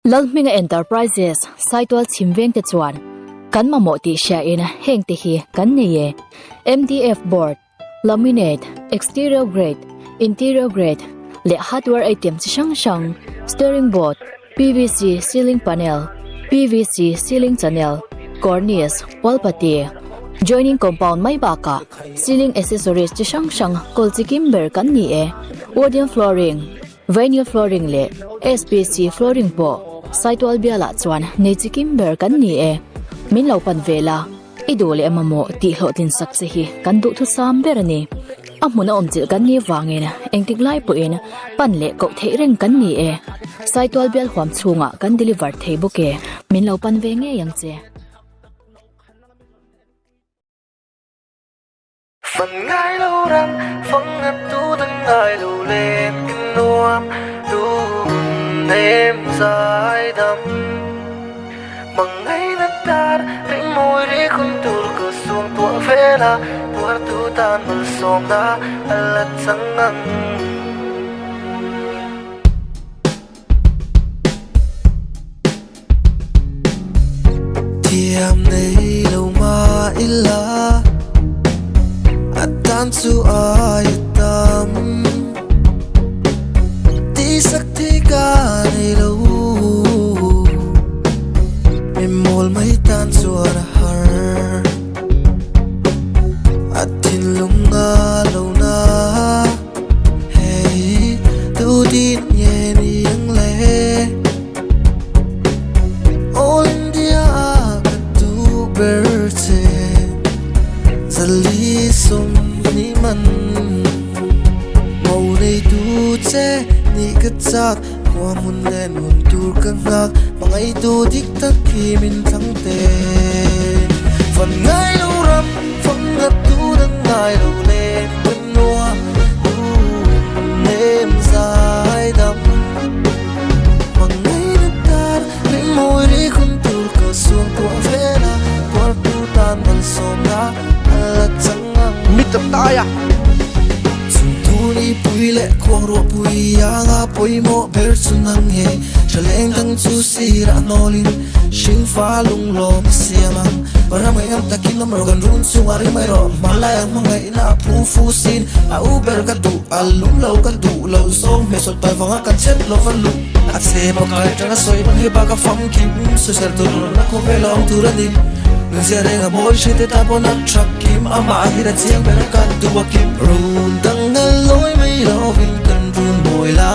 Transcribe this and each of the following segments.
Lalhminga Enterprises, Saitual chhim vengte chuan kan mamawh tih hriain hengte hi kan nei e, MDF board, laminate, exterior grade, interior grade leh hardware item chi hrang hrang, steering board, PVC ceiling panel, PVC ceiling channel, cornice, wall putty, joining compound mai bakah ceiling accessories chi hrang hrang kawl chi kim ber kan ni e, wooden flooring, Vinyl flooring leh SPC flooring pawh Saitual bialah chuan nei chi kim ber kan ni e. Min lo pan ve la, i duh leh mamawh tih hlawhtlin sak che hi kan duhthusam ber a ni. A hmun a awmchilh kan nih vangin engtik lai pawhin pan leh koh theih reng kan ni e. Saitual bial huam chhungah kan deliver thei bawk e. Min lo pan ve ngei ang che. Fan ngai lo ram fang a tu dang ngai lo len ka nuam tun em zai dam Mang ngai na tar ring mawi ri khun tur ka suang tuah vela tuar tu tan malsawm na a la chang ang. Thiam nei lo mah ila a tan chu ai a tam Tihsak thei ka nei lo Mi mawl mai tan chuan a har A thinlung a lo na. Hey, tu tin nge ni ang le All India ka tu ber che Zali sum ni man Mo nei tu che ni ka chak Khua hmun le nun tur ka nghak Hmangaih tu dik tak hi min thlang te Van ngai lo ram fang ngap tu dang ngai lo len kan nuam tu nem zai dam Hmangaih na tar ring mawi ri khun tur ka suang tuah vela tuar tu tan malsawm na a la chang ang. Mit a tai a. Chung tu ni pui leh khuang ruah pui anga pawimawh ber chu nang nge tha leng dang chu sir a hnawlin hring fa lunglawm a siam ang ram ngaihngam takin awm rawh kan run chungah ring mai rawh hmanlai ang hmangaihna a phu fu sin a u ber ka duh a lum lo ka duh lo zawng hmehsawt pai vanga ka chet lova luh a che pakai tanga sawi hmang hi bak a famkim sawisel tur na khawvel a awm tur a ni. Nunzia reng a mawi hre te ta pawn a tha kim amah hi ra chiang ber a ka duh a kim. Run dang na lawi mai lovin kan run mawi la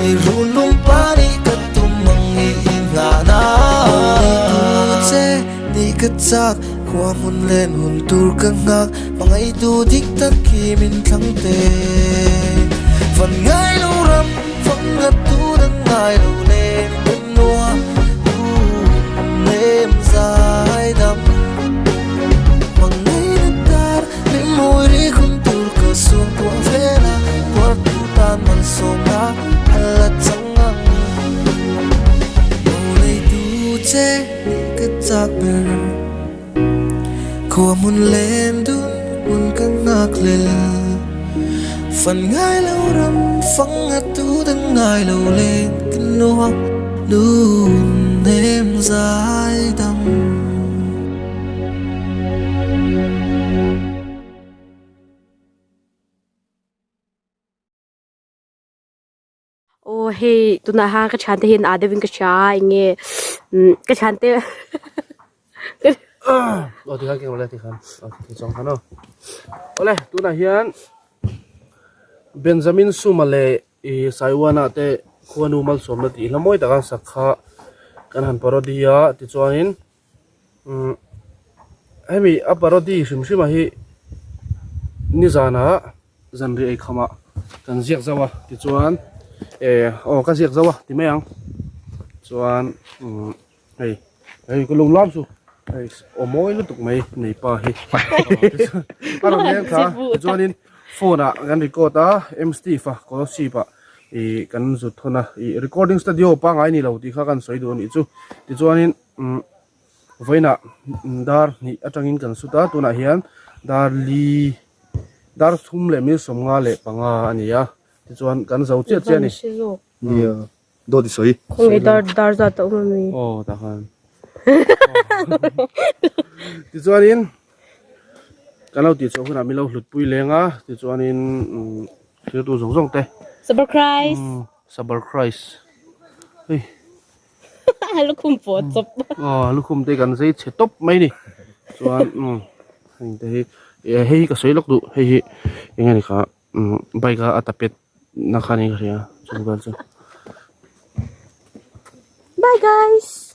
I run lung pa nih ka tum ang i inghah na. Mawi tu che nih ka chak khua hmun len hun tur ka nghak hmangaih tu dik tak hi min thlang te. Van ngai lo ram fang a tu dang ngai lo len kan nuam. Nun em zai dam. Aw hei tunah hian ka thiante hian a deuhin ka hria a eng nge umm ka thiante Aw tikhan keng rawh le tikhan aw ti chuang khan aw. Awle tunah hian Benjamin Suma leh I Saiwana te khuanu malsawmna tih hla mawi taka sak kha kan han parody a tichuanin umm hemi a parody hrim hrim ah hi nizanah zanriah ei khamah kan ziak zauh a tichuan eh aw ka ziak zauh a ti mai ang chuan umm hei hei ka lo lam chu hei aw mawi lutuk mai nei pa hi a rawn leng thla tichuanin phone ah kan record a M Steve a Kolasib ah ih kan zut thawn a ih recording studio pangngai ni lo tih kha kan sawi duh a nih chu tichuanin umm vawiinah dar hnih atangin kan sut a tunah hian dar li dar thum leh mil 55 a ni a tichuan kan zo chiah chiah a ni. Dawt i sawi. Khawnge dar dar zat a awm ami? Aw tah khan. Tichuanin kan lo tih chhuah hunah min lo hlut pui leng a tichuanin thiltu zawng zawng te. Sabar Christ. Sabar Christ. Hei. Lukhum pawh a chawp. Aw lukhum te kan zei chhe tawp mai ni. Chuan heng te hi hei hi ka sawi lawk duh hei hi eng nge ni kha bike a a tapet na kha niin ka hria chu vel chu. Bye guys.